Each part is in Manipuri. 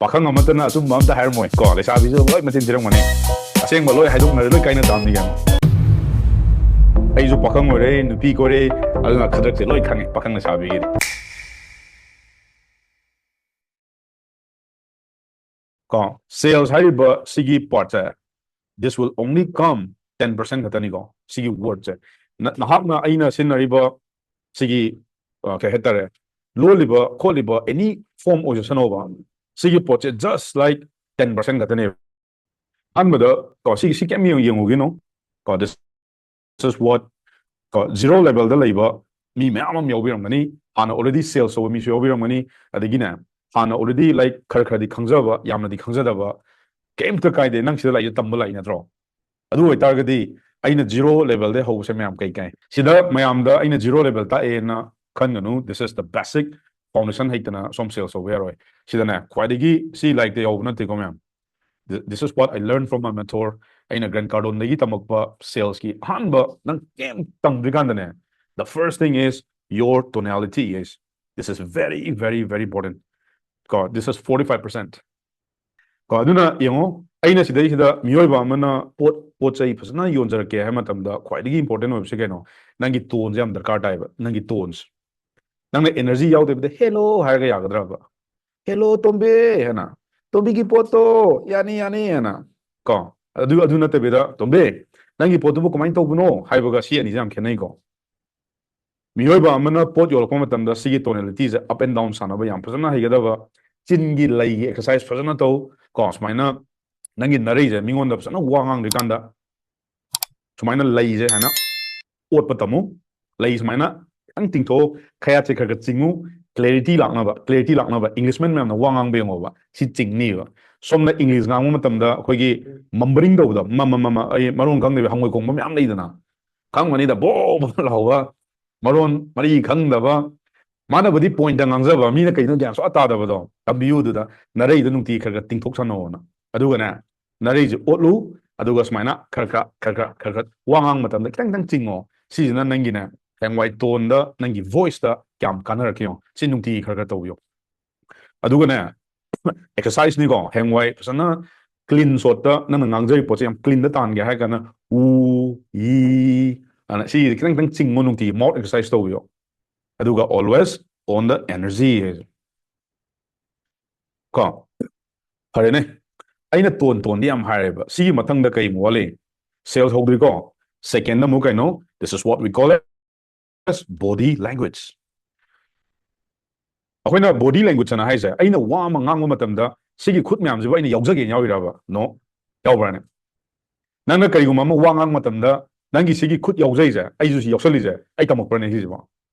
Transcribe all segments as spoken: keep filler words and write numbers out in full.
ꯄꯥꯈꯪ ꯑꯃꯠꯇꯅ ꯑꯆꯨꯝꯕ ꯑꯝꯇ ꯍꯥꯏꯔꯝꯃꯣꯏ ꯀꯣ, ꯂꯩꯁꯥꯕꯤꯁꯨ ꯂꯣꯏ ꯃꯆꯤꯟ ꯊꯤꯔꯝꯒꯅꯤ꯫ ꯑꯁꯦꯡꯕ ꯂꯣꯏ ꯍꯥꯏꯗꯣꯛꯅꯔꯦ, ꯂꯣꯏ ꯀꯥꯏꯅ ꯇꯥꯝꯅꯤ ꯀꯩꯅꯣ꯫ ꯑꯩꯁꯨ ꯄꯥꯈꯪ ꯑꯣꯏꯔꯦ, ꯅꯨꯄꯤ ꯀꯣꯏꯔꯦ, ꯑꯗꯨꯅ ꯈꯗ꯭ꯔꯛꯁꯦ ꯂꯣꯏ ꯈꯪꯉꯦ ꯄꯥꯈꯪ ꯂꯩꯁꯥꯕꯤꯒꯤꯗꯤ꯫ ꯀꯣ, sales ꯍꯥꯏꯔꯤꯕ ꯁꯤꯒꯤ part say, this will only come ten percent ꯈꯛꯇꯅꯤꯀꯣ꯫ ꯁꯤꯒꯤ word ꯁꯦ ꯅ- ꯅꯍꯥꯛꯅ ꯑꯩꯅ ꯁꯤꯖꯤꯟꯅꯔꯤꯕ ꯁꯤꯒꯤ, ꯑ, ꯀꯩ ꯍꯥꯏꯇꯥꯔꯦ, ꯂꯣꯜꯂꯤꯕ ꯈꯣꯠꯂꯤꯕ any form ꯑꯣꯏꯖꯁꯅꯣꯕ, ꯁꯤꯒꯤ ꯄꯣꯠꯁꯦ just like ten percent ꯈꯛꯇꯅꯦꯕ꯫ ꯑꯍꯥꯟꯕꯗ ꯀꯣ, ꯁꯤꯒꯤ ꯁꯤ ꯀꯩꯝ ꯌꯦꯡ- ꯌꯦꯡꯉꯨꯒꯤꯅꯣ ꯀꯣ꯫ This is what ꯀꯣ, zero level ꯗ ꯂꯩꯕ ꯃꯤ ꯃꯌꯥꯝ ꯑꯃ ꯌꯥꯎꯕꯤꯔꯝꯒꯅꯤ꯫ ꯍꯥꯟꯅ already sales ꯇꯧꯕ ꯃꯤꯁꯨ ꯌꯥꯎꯕꯤꯔꯝꯒꯅꯤ꯫ ꯑꯗꯒꯤꯅꯦ, ꯍꯥꯟꯅ already, like, ꯈꯔ ꯈꯔꯗꯤ ꯈꯪꯖꯕ, ꯌꯥꯝꯅꯗꯤ ꯈꯪꯖꯗꯕ, ꯀꯩꯝꯇ ꯀꯥꯏꯗꯦ, ꯅꯪ ꯁꯤꯗ ꯂꯥꯛꯏꯁꯦ ꯇꯝꯕ ꯂꯥꯛꯏ ꯅꯠꯇ꯭ꯔꯣ? ꯑꯗꯨ ꯑꯣꯏꯇꯥꯔꯒꯗꯤ ꯑꯩꯅ zero level ꯗꯩ ꯍꯧꯕꯁꯦ ꯃꯌꯥꯝ ꯀꯩ ꯀꯥꯏ? ꯁꯤꯗ ꯃꯌꯥꯝꯗ ꯑꯩꯅ zero level ꯇꯥꯛꯑꯦꯅ ꯈꯟꯒꯅꯨ꯫ This is the basic foundation ꯍꯩꯇꯅ ꯁꯣꯝ sales ꯇꯧꯕ ꯌꯥꯔꯣꯏ꯫ ꯁꯤꯗꯅꯦ, ꯈ꯭ꯋꯥꯏꯗꯒꯤ ꯁꯤ ꯂꯥꯏꯔꯤꯛꯇ ꯌꯥꯎꯕ ꯅꯠꯇꯦꯀꯣ ꯃꯌꯥꯝ꯫ Th- this is what I learned from my mentor. ꯑꯩꯅ Grant Cardoneꯗꯒꯤ ꯇꯝꯃꯛꯄ sales ꯀꯤ ꯑꯍꯥꯟꯕ, ꯅꯪ ꯀꯩꯝ ꯇꯝꯗ꯭ꯔꯤꯀꯥꯟꯗꯅꯦ, the first thing is your tonality is, this is very, very, very important. ꯀꯣ, this is forty five percent. ꯀꯣ, ꯑꯗꯨꯅ ꯌꯦꯡꯉꯣ, ꯑꯩꯅ ꯁꯤꯗꯩꯁꯤꯗ ꯃꯤꯑꯣꯏꯕ ꯑꯃꯅ ꯄꯣꯠ ꯄꯣꯠ ꯆꯩ ꯐꯖꯅ ꯌꯣꯟꯖꯔꯛꯀꯦ ꯍꯥꯏꯕ ꯃꯇꯝꯗ ꯈ꯭ꯋꯥꯏꯗꯒꯤ important ꯑꯣꯏꯕꯁꯦ ꯀꯩꯅꯣ? ꯅꯪꯒꯤ tone ꯁꯦ ꯌꯥꯝ ꯗꯔꯀꯥꯔ ꯇꯥꯏꯕ, ꯅꯪꯒꯤ tones꯫ ꯅꯪꯅ energy ꯌꯥꯎꯗꯕꯤꯗ "hello" ꯍꯥꯏꯔꯒ ꯌꯥꯒꯗ꯭ꯔꯕ? "Hello ꯇꯣꯝꯕꯤ" ꯍꯥꯏꯅ, "ꯇꯣꯝꯕꯤꯒꯤ ꯄꯣꯠꯇꯣ ꯌꯥꯅꯤ ꯌꯥꯅꯤ" ꯍꯥꯏꯅ, ꯀꯣ, ꯑꯗꯨ ꯑꯗꯨ ꯅꯠꯇꯕꯤꯗ "ꯇꯣꯝꯕꯤ, ꯅꯪꯒꯤ ꯄꯣꯠꯇꯨꯕꯨ ꯀꯃꯥꯏꯅ ꯇꯧꯕꯅꯣ?" ꯍꯥꯏꯕꯒ ꯁꯤ ꯑꯅꯤꯁꯦ ꯌꯥꯝ ꯈꯦꯠꯅꯩꯀꯣ꯫ ꯃꯤꯑꯣꯏꯕ ꯑꯃꯅ ꯄꯣꯠ ꯌꯣꯜꯂꯛꯄ ꯃꯇꯝꯗ ꯁꯤꯒꯤ tonality say up and down ꯁꯥꯟꯅꯕ ꯌꯥꯝ ꯐꯖꯅ ꯍꯩꯒꯗꯕ, ꯆꯤꯟꯒꯤ ꯂꯩꯒꯤ exercise ꯐꯖꯅ ꯇꯧ ꯀꯣ꯫ ꯁꯨꯃꯥꯏꯅ ꯅꯪꯒꯤ ꯅꯔꯩꯁꯦ ꯃꯤꯉꯣꯟꯗ ꯐꯖꯅ ꯋꯥ ꯉꯥꯡꯗ꯭ꯔꯤꯀꯥꯟꯗ ꯁꯨꯃꯥꯏꯅ ꯂꯩꯁꯦ ꯍꯥꯏꯅ ꯑꯣꯠꯄ ꯇꯝꯃꯨ꯫ ꯂꯩ ꯁꯨꯃꯥꯏꯅ ꯈꯤꯇꯪ ꯇꯤꯡꯊꯣꯛꯑꯣ, ꯈꯌꯥꯠꯁꯦ ꯈꯔ ꯈꯔ ꯆꯤꯡꯉꯨ꯫ Clarity ꯂꯥꯛꯅꯕ, clarity ꯂꯥꯛꯅꯕ꯫ Englishman ꯃꯌꯥꯝꯅ ꯋꯥ ꯉꯥꯡꯕ ꯌꯦꯡꯉꯣꯕ, ꯁꯤ ꯆꯤꯡꯅꯤꯕ꯫ ꯁꯣꯝꯗ English ꯉꯥꯡꯕ ꯃꯇꯝꯗ ꯑꯩꯈꯣꯏꯒꯤ mumbling ꯇꯧꯕꯗꯣ, ꯃꯃ ꯃꯃ, ꯑꯩ ꯃꯔꯣꯟ ꯈꯪꯗꯕ ꯍꯪꯉꯣꯏ ꯈꯣꯡꯕ ꯃꯌꯥꯝ ꯂꯩꯗꯅ, ꯈꯪꯉꯝꯒꯅꯤꯗ, ꯕꯣ ꯕꯣ ꯂꯥꯎꯕ, ꯃꯔꯣꯟ ꯃꯔꯤ ꯈꯪꯗꯕ, ꯃꯥꯅꯕꯨꯗꯤ point ꯇ ꯉꯥꯡꯖꯕ, ꯃꯤꯅ ꯀꯩꯅꯣ ꯒ꯭ꯌꯥꯟ ꯁꯨꯡꯇꯥ ꯇꯥꯗꯕꯗꯣ꯫ ꯇꯝꯕꯤꯌꯨ ꯑꯗꯨꯗ, ꯅꯔꯩꯗꯨ ꯅꯨꯡꯇꯤꯒꯤ ꯈꯔ ꯈꯔ ꯇꯤꯡꯊꯣꯛ ꯁꯥꯟꯅꯧꯑꯣꯅ꯫ ꯑꯗꯨꯒꯅꯦ, ꯅꯔꯩꯁꯦ ꯑꯣꯠꯂꯨ, ꯑꯗꯨꯒ ꯁꯨꯃꯥꯏꯅ ꯈꯔ ꯈꯔ ꯈꯔ ꯈꯔ ꯈꯔ ꯈꯔ ꯋꯥ ꯉꯥꯡꯕ ꯃꯇꯝꯗ ꯈꯤꯇꯪ ꯈꯤꯇꯪ ꯆꯤꯡꯉꯣ꯫ ꯁꯤꯁꯤꯅ ꯅꯪꯒꯤꯅꯦ, ꯍꯌꯦꯡꯋꯥꯏ tone ꯗ, ꯅꯪꯒꯤ voice ꯇ ꯀꯌꯥꯝ ꯀꯥꯟꯅꯔꯛꯀꯦ ꯌꯦꯡꯉꯣ꯫ ꯁꯤ ꯅꯨꯡꯇꯤꯒꯤ ꯈꯔ ꯈꯔ ꯇꯧꯕꯤꯌꯣ꯫ ꯑꯗꯨꯒꯅꯦ, ꯑꯦꯛꯁꯔꯁꯥꯏꯁꯅꯤꯀꯣ, ꯍꯌꯦꯡꯋꯥꯏ ꯐꯖꯅ ꯀ꯭ꯂꯤꯟ ꯁꯣꯠꯇ ꯅꯪꯅ ꯉꯥꯡꯖꯔꯤꯕ ꯄꯣꯠꯁꯦ ꯌꯥꯝ ꯀ꯭ꯂꯤꯟꯗ ꯇꯥꯍꯟꯒꯦ ꯍꯥꯏꯔ ꯀꯥꯟꯗ ꯎ, ꯏ ꯑꯅ ꯁꯤꯁꯦ ꯈꯤꯇꯪ ꯈꯤꯇꯪ ꯆꯤꯡꯉꯣ, ꯅꯨꯡꯇꯤꯒꯤ ꯃꯥꯎꯠ ꯑꯦꯛꯁꯔꯁꯥꯏꯁ ꯇꯧꯕꯤꯌꯣ꯫ ꯑꯗꯨꯒ always on the energy ꯍꯥꯏꯁꯦ꯫ ꯀꯣ, ꯐꯔꯦꯅꯦ, ꯑꯩꯅ ꯇꯣꯟ ꯇꯣꯟꯗꯤ ꯌꯥꯝ ꯍꯥꯏꯔꯦꯕ꯫ ꯁꯤꯒꯤ ꯃꯊꯪꯗ ꯀꯩ ꯑꯃꯨꯛ ꯋꯥꯠꯂꯤ? ꯁꯦꯜꯁ ꯍꯧꯗ꯭ꯔꯤꯀꯣ꯫ ꯁꯦꯀꯦꯟꯗ ꯑꯃꯨꯛ ꯀꯩꯅꯣ? This is what we call as body language. ꯑꯩꯈꯣꯏꯅ ꯕꯣꯗꯤ ꯂꯦꯡꯒ꯭ꯋꯦꯖ ꯑꯅ ꯍꯥꯏꯁꯦ, ꯑꯩꯅ ꯋꯥ ꯑꯃ ꯉꯥꯡꯕ ꯃꯇꯝꯗ ꯁꯤꯒꯤ ꯈꯨꯠ ꯃꯌꯥꯝꯁꯤꯕꯨ ꯑꯩꯅ ꯌꯥꯎꯖꯒꯦꯅ ꯌꯥꯎꯔꯤꯔꯕ? ꯅꯣ꯫ ꯌꯥꯎꯕ꯭ꯔꯥꯅꯦ? ꯅꯪꯅ ꯀꯔꯤꯒꯨꯝꯕ ꯑꯃ ꯋꯥ ꯉꯥꯡꯕ ꯃꯇꯝꯗ ꯅꯪꯒꯤ ꯁꯤꯒꯤ ꯈꯨꯠ ꯌꯥꯎꯖꯩꯁꯦ, ꯑꯩꯁꯨ ꯁꯤ ꯌꯥꯎꯁꯜꯂꯤꯁꯦ, ꯑꯩ ꯇꯝꯃꯛꯄ꯭ꯔꯅꯦ ꯁꯤꯁꯤꯕꯣ?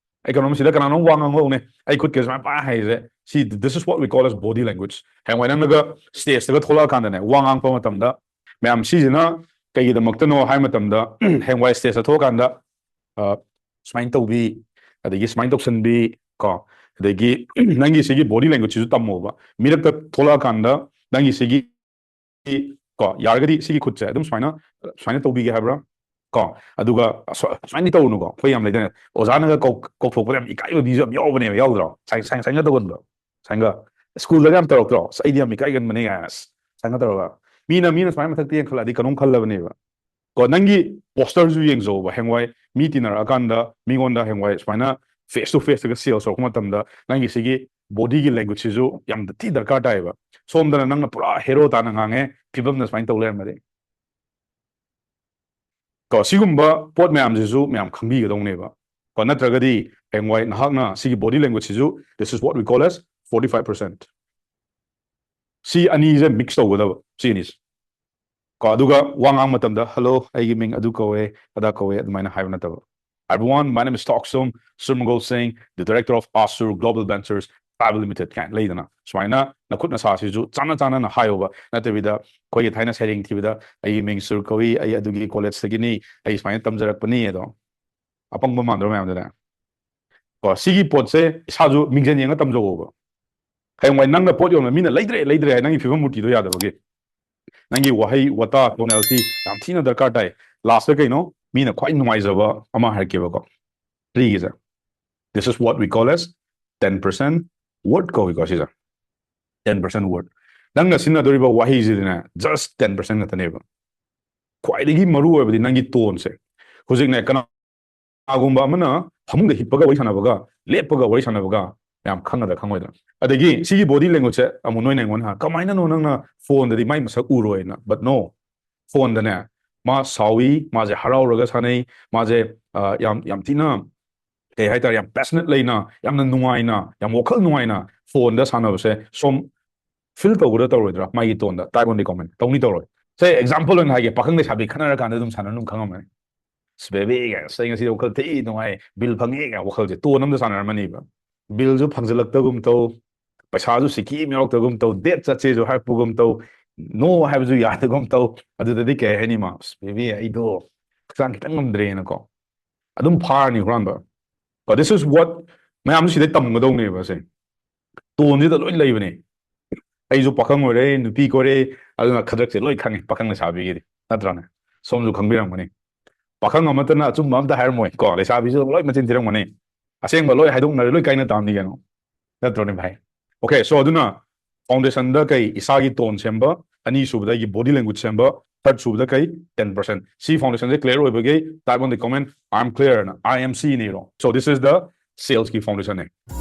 ꯑꯩ ꯀꯩꯅꯣꯝ ꯁꯤꯗ ꯀꯅꯥꯅꯣꯝ ꯋꯥ ꯉꯥꯡꯍꯧꯅꯦ, ꯑꯩ ꯈꯨꯠꯀ ꯁꯨꯃꯥꯏꯅ ꯄꯥ ꯍꯥꯏꯁꯦ, ꯁꯤ, this is what we call as body language. ꯍꯌꯦꯡꯋꯥꯏ ꯅꯪꯅꯒ ꯁ꯭ꯇꯦꯖꯇꯒ ꯊꯣꯛꯂꯛꯑꯀꯥꯟꯗꯅꯦ, ꯋꯥ ꯉꯥꯡꯉꯛꯄ ꯃꯇꯝꯗ ꯃꯌꯥꯝ ꯁꯤꯁꯤꯅ ꯀꯩꯒꯤꯗꯃꯛꯇꯅꯣ ꯍꯥꯏ ꯃꯇꯝꯗ, ꯍꯌꯦꯡꯋꯥꯏ ꯁ꯭ꯇꯦꯖꯇ ꯊꯣꯛꯂꯛꯑꯀꯥꯟꯗ, ꯑ, ꯁꯨꯃꯥꯏꯅ ꯇꯧꯕꯤ, ꯑꯗꯒꯤ ꯁꯨꯃꯥꯏꯅ ꯇꯧꯁꯟꯕꯤ, ꯀꯣ, ꯑꯗꯒꯤ ꯅꯪꯒꯤ ꯁꯤꯒꯤ ꯕꯣꯗꯤ ꯂꯦꯡꯒ꯭ꯋꯦꯖꯁꯤꯁꯨ ꯇꯝꯃꯣꯕ꯫ ꯃꯤꯔꯛꯇ ꯊꯣꯛꯂꯛꯑꯀꯥꯟꯗ ꯅꯪꯒꯤ ꯁꯤꯒꯤ, ꯀꯣ, ꯌꯥꯔꯒꯗꯤ ꯁꯤꯒꯤ ꯈꯨꯠꯁꯦ ꯑꯗꯨꯝ ꯁꯨꯃꯥꯏꯅ, ꯁꯨꯃꯥꯏꯅ ꯇꯧꯕꯤꯒꯦ ꯍꯥꯏꯕ꯭ꯔꯥ? ꯀꯣ, ꯑꯗꯨꯒ ꯑꯁ-, ꯁꯨꯃꯥꯏꯅꯗꯤ ꯇꯧꯔꯨꯅꯨꯀꯣ꯫ ꯑꯩꯈꯣꯏ ꯌꯥꯝ ꯂꯩꯗꯅ, ꯑꯣꯖꯥꯅꯒ ꯀꯧ-, ꯀꯧꯊꯣꯛꯄꯗ ꯌꯥꯝ ꯏꯀꯥꯏꯕ ꯃꯤꯁꯨ ꯌꯥꯝ ꯌꯥꯎꯕꯅꯦꯕ, ꯌꯥꯎꯗ꯭ꯔꯣ? ꯁꯥꯏ-, ꯁꯥꯏ-, ꯁꯥꯏꯅ ꯇꯧꯒꯟꯕ꯫ ꯁꯥꯏꯅꯒ ꯁ꯭ꯀꯨꯜꯗꯒ ꯌꯥꯝ ꯇꯧꯔꯛꯇ꯭ꯔꯣ? "ꯑꯁ, ꯑꯩꯗꯤ ꯌꯥꯝ ꯏꯀꯥꯏꯒꯟꯕꯅꯦ" ꯀꯥꯏꯅ, ꯑꯁ, ꯁꯥꯏꯅ ꯇꯧꯔꯒ꯫ ꯃꯤꯅ, ꯃꯤꯅ ꯁꯨꯃꯥꯏꯅ ꯃꯊꯛꯇ ꯌꯦꯡꯈꯠꯂꯛꯑꯗꯤ ꯀꯩꯅꯣꯝ ꯈꯜꯂꯕꯅꯦꯕ꯫ ꯀꯣ, ꯅꯪꯒꯤ ꯄꯣꯁꯇꯔꯁꯨ ꯌꯦꯡꯖꯧꯕ꯫ ꯍꯌꯦꯡꯋꯥꯏ ꯃꯤ ꯇꯤꯟꯅꯔꯛꯑꯀꯥꯟꯗ, ꯃꯤꯉꯣꯟꯗ ꯍꯌꯦꯡꯋꯥꯏ ꯁꯨꯃꯥꯏꯅ ꯐꯦꯁ ꯇꯨ ꯐꯦꯁꯇꯒ ꯁꯦꯜꯁ ꯇꯧꯔꯛꯄ ꯃꯇꯝꯗ, ꯅꯪꯒꯤ ꯁꯤꯒꯤ ꯕꯣꯗꯤꯒꯤ ꯂꯦꯡꯒ꯭ꯋꯦꯖꯁꯤꯁꯨ ꯌꯥꯝ ꯊꯤ ꯗꯔꯀꯥꯔ ꯇꯥꯏꯌꯦꯕ꯫ ꯁꯣꯝꯗꯅ ꯅꯪꯅ ꯄꯨꯔꯥ ꯍꯦꯔꯣ ꯇꯥꯅ ꯉꯥꯡꯉꯦ, ꯐꯤꯕꯝꯅ ꯁꯨꯃꯥꯏꯅ ꯇꯧ ꯂꯩꯔꯝꯃꯗꯤ꯫ ꯀꯣ, ꯁꯤꯒꯨꯝꯕ ꯄꯣꯠ ꯃꯌꯥꯝꯁꯤꯁꯨ ꯃꯌꯥꯝ ꯈꯪꯕꯤꯒꯗꯧꯅꯦꯕ꯫ ꯀꯣ, ꯅꯠꯇ꯭ꯔꯒꯗꯤ ꯍꯌꯦꯡꯋꯥꯏ ꯅꯍꯥꯛꯅ ꯁꯤꯒꯤ body ꯂꯦꯡꯒ꯭ꯋꯦꯖꯁꯤꯁꯨ, this is what we call as forty five percent. ꯁꯤ ꯑꯅꯤꯁꯦ ꯃꯤꯛꯁ ꯇꯧꯒꯗꯕ, ꯁꯤ ꯑꯅꯤꯁꯦ꯫ ꯀꯣ, ꯑꯗꯨꯒ ꯋꯥ ꯉꯥꯡꯕ ꯃꯇꯝꯗ, "Hello, ꯑꯩꯒꯤ ꯃꯤꯡ ꯑꯗꯨ ꯀꯧꯋꯦ, ꯑꯗꯥ ꯀꯧꯋꯦ," ꯑꯗꯨꯃꯥꯏꯅ ꯍꯥꯏꯕ ꯅꯠꯇꯕ꯫ "Everyone, my name is Talk Sum, Surmagol Singh, the director of Asur Global Ventures Private Limited" ꯀꯥꯏꯅ ꯂꯩꯗꯅ, ꯁꯨꯃꯥꯏꯅ ꯅꯈꯨꯠ ꯅꯁꯥꯁꯤꯁꯨ ꯆꯥꯟꯅ ꯆꯥꯟꯅꯅ ꯍꯥꯏꯌꯣꯕ꯫ ꯅꯠꯇꯕꯤꯗ ꯑꯩꯈꯣꯏꯒꯤ ꯊꯥꯏꯅ ꯁꯩꯔꯦꯡ ꯊꯤꯕꯗ, "ꯑꯩꯒꯤ ꯃꯤꯡ ꯁꯨꯔ ꯀꯧꯏ, ꯑꯩ ꯑꯗꯨꯒꯤ ꯀꯣꯂꯦꯖꯇꯒꯤꯅꯤ, ꯑꯩ ꯁꯨꯃꯥꯏꯅ ꯇꯝꯖꯔꯛꯄꯅꯤ" ꯑꯗꯣ꯫ ꯑꯄꯪꯕ ꯃꯥꯟꯗ꯭ꯔꯣ ꯃꯌꯥꯝꯗꯨꯅ? ꯀꯣ, ꯁꯤꯒꯤ ꯄꯣꯠꯁꯦ ꯏꯁꯥꯁꯨ ꯃꯤꯡꯖꯦꯜ ꯌꯦꯡꯉ ꯇꯝꯖꯧꯕ꯫ ꯍꯌꯦꯡꯋꯥꯏ ꯅꯪꯅ ꯄꯣꯠ ꯌꯣꯟꯕ ꯃꯤꯅ "ꯂꯩꯗ꯭ꯔꯦ, ꯂꯩꯗ꯭ꯔꯦ" ꯍꯥꯏ, ꯅꯪꯒꯤ ꯐꯤꯕꯝ ꯃꯨꯔꯇꯤꯗꯣ ꯌꯥꯗꯕꯒꯤ꯫ ꯅꯪꯒꯤ ꯋꯥꯍꯩ ꯋꯥꯇꯥ, ꯇꯣꯅꯦꯂꯤꯇꯤ ꯌꯥꯝ ꯊꯤꯅ ꯗꯔꯀꯥꯔ ꯇꯥꯏ꯫ ꯂꯥꯁꯇ ꯀꯩꯅꯣ? ꯃꯤꯅ ꯈ꯭ꯋꯥꯏ ꯅꯨꯡꯉꯥꯏꯖꯕ ꯑꯃ ꯍꯥꯏꯔꯛꯀꯦꯕꯀꯣ꯫ ꯐ꯭ꯔꯤꯒꯤꯁꯦ꯫ This is what we call as ten percent word ꯀꯧꯏꯀꯣ ꯁꯤꯁꯦ꯫ ten percent word. ꯅꯪꯅ ꯁꯤꯖꯤꯟꯅꯗꯣꯔꯤꯕ ꯋꯥꯍꯩꯁꯤꯗꯤꯅꯦ, just ten percent ꯈꯛꯇꯅꯦꯕ꯫ ꯈ꯭ꯋꯥꯏꯗꯒꯤ ꯃꯔꯨ ꯑꯣꯏꯕꯗꯤ ꯅꯪꯒꯤ ꯇꯣꯟꯁꯦ꯫ ꯍꯧꯖꯤꯛꯅꯦ, ꯀꯅꯥꯒꯨꯝꯕ ꯑꯃꯅ ꯐꯃꯨꯡꯗ ꯍꯤꯞꯄꯒ ꯋꯥꯔꯤ ꯁꯥꯟꯅꯕꯒ ꯂꯦꯞꯄꯒ ꯋꯥꯔꯤ ꯁꯥꯟꯅꯕꯒ ꯌꯥꯝ ꯈꯪꯒꯗ꯭ꯔꯥ ꯈꯪꯉꯣꯏꯗ꯭ꯔꯥ? ꯑꯗꯒꯤ ꯁꯤꯒꯤ body language ꯁꯦ ꯑꯃꯨꯛ ꯅꯣꯏꯅ ꯑꯩꯉꯣꯟꯗ ꯍꯪ, "ꯀꯃꯥꯏꯅꯅꯣ ꯅꯪꯅ ꯐꯣꯟꯗꯗꯤ ꯃꯥꯏ ꯃꯁꯛ ꯎꯔꯣꯏꯅ?" But no, ꯐꯣꯟꯗꯅꯦ, ꯃꯥ ꯁꯥꯎꯏ, ꯃꯥꯁꯦ ꯍꯔꯥꯎꯔꯒ ꯁꯥꯟꯅꯩ, ꯃꯥꯁꯦ, ꯑ, ꯌꯥꯝ, ꯌꯥꯝ ꯊꯤꯅ, ꯀꯩ ꯍꯥꯏꯇꯥꯔꯦ, ꯌꯥꯝ passionate ꯂꯩꯅ, ꯌꯥꯝꯅ ꯅꯨꯡꯉꯥꯏꯅ, ꯌꯥꯝ ꯋꯥꯈꯜ ꯅꯨꯡꯉꯥꯏꯅ ꯐꯣꯟꯗ ꯁꯥꯟꯅꯕꯁꯦ ꯁꯣꯝ feel ꯇꯧꯒꯗ꯭ꯔꯥ ꯇꯧꯔꯣꯏꯗ꯭ꯔꯥ? ꯃꯥꯒꯤ ꯇꯣꯟꯗ type on the comment. ꯇꯧꯅꯤ ꯇꯧꯔꯣꯏ? ꯁꯦ, example ꯑꯣꯏꯅ ꯍꯥꯏꯒꯦ, ꯄꯥꯈꯪ ꯂꯩꯁꯥꯕꯤ ꯈꯠꯅꯔꯀꯥꯟꯗ ꯑꯗꯨꯝ ꯁꯥꯟꯅ ꯑꯗꯨꯝ ꯈꯪꯉꯝꯃꯅꯤ꯫ "ꯑꯁ, baby," ꯀꯥꯏꯅ, "ꯑꯁ, ꯑꯩ ꯉꯁꯤꯗꯤ ꯋꯥꯈꯜ ꯊꯤ ꯅꯨꯡꯉꯥꯏ, bill ꯐꯪꯉꯦ," ꯀꯥꯏꯅ ꯋꯥꯈꯜꯁꯦ ꯇꯣꯟ ꯑꯃꯗ ꯁꯥꯟꯅꯔꯝꯃꯅꯤꯕ꯫ Bill ꯁꯨ ꯐꯪꯖꯜꯂꯛꯇꯒꯨꯝ ꯇꯧ, ꯄꯩꯁꯥꯁꯨ ꯁꯤꯀꯤ ꯑꯃ ꯌꯥꯎꯔꯛꯇꯒꯨꯝ ꯇꯧ, date ꯆꯠꯁꯦꯁꯨ ꯍꯥꯏꯔꯛꯄꯒꯨꯝ ꯇꯧ, no ꯍꯥꯏꯕꯁꯨ ꯌꯥꯗꯒꯨꯝ ꯇꯧ꯫ ꯑꯗꯨꯗꯗꯤ ꯀꯩ ꯍꯥꯏꯅꯤ ꯃꯥ? "ꯑꯁ, baby, ꯑꯩꯗꯣ ꯍꯛꯆꯥꯡ ꯈꯤꯇꯪ ꯉꯝꯗ꯭ꯔꯦꯅꯀꯣ", ꯑꯗꯨꯝ ꯐꯥꯔꯅꯤ ꯍꯨꯔꯥꯟꯕ꯫ But this is what ꯃꯌꯥꯝꯁꯨ ꯁꯤꯗꯩ ꯇꯝꯒꯗꯧꯅꯦꯕ꯫ ꯁꯦ, ꯇꯣꯟꯁꯤꯗ ꯂꯣꯏ ꯂꯩꯕꯅꯦ꯫ ꯑꯩꯁꯨ ꯄꯥꯈꯪ ꯑꯣꯏꯔꯦ, ꯅꯨꯄꯤ ꯀꯣꯏꯔꯦ, ꯑꯗꯨꯅ ꯈꯗ꯭ꯔꯛꯁꯦ ꯂꯣꯏ ꯈꯪꯉꯦ ꯄꯥꯈꯪ ꯂꯩꯁꯥꯕꯤꯒꯤꯗꯤ, ꯅꯠꯇ꯭ꯔꯅꯦ? ꯁꯣꯝꯁꯨ ꯈꯪꯕꯤꯔꯝꯒꯅꯤ꯫ ꯄꯥꯈꯪ ꯑꯃꯠꯇꯅ ꯑꯆꯨꯝꯕ ꯑꯝꯇ ꯍꯥꯏꯔꯝꯃꯣꯏ ꯀꯣ, ꯂꯩꯁꯥꯕꯤꯁꯨ ꯂꯣꯏ ꯃꯆꯤꯟ ꯊꯤꯔꯝꯒꯅꯤ꯫ ꯑꯁꯦꯡꯕ ꯂꯣꯏ ꯍꯥꯏꯗꯣꯛꯅꯔꯦ, ꯂꯣꯏ ꯀꯥꯏꯅ ꯇꯥꯝꯅꯤ ꯀꯩꯅꯣ, ꯅꯠꯇ꯭ꯔꯣꯅꯦ ꯚꯥꯏ? Okay, so ꯑꯗꯨꯅ foundation ꯗ ꯀꯩ? ꯏꯁꯥꯒꯤ ꯇꯣꯟ ꯁꯦꯝꯕ, ꯑꯅꯤ ꯁꯨꯕꯗ ꯑꯩꯒꯤ body language ꯁꯦꯝꯕ, third ꯁꯨꯕꯗ ꯀꯩ? Ten percent꯫ ꯁꯤ foundation ꯁꯦ clear ꯑꯣꯏꯕꯒꯤ type on the comment, "I am clear" ꯅ, "I am C" Nero. So this is the sales ꯀꯤ foundation ꯅꯦ꯫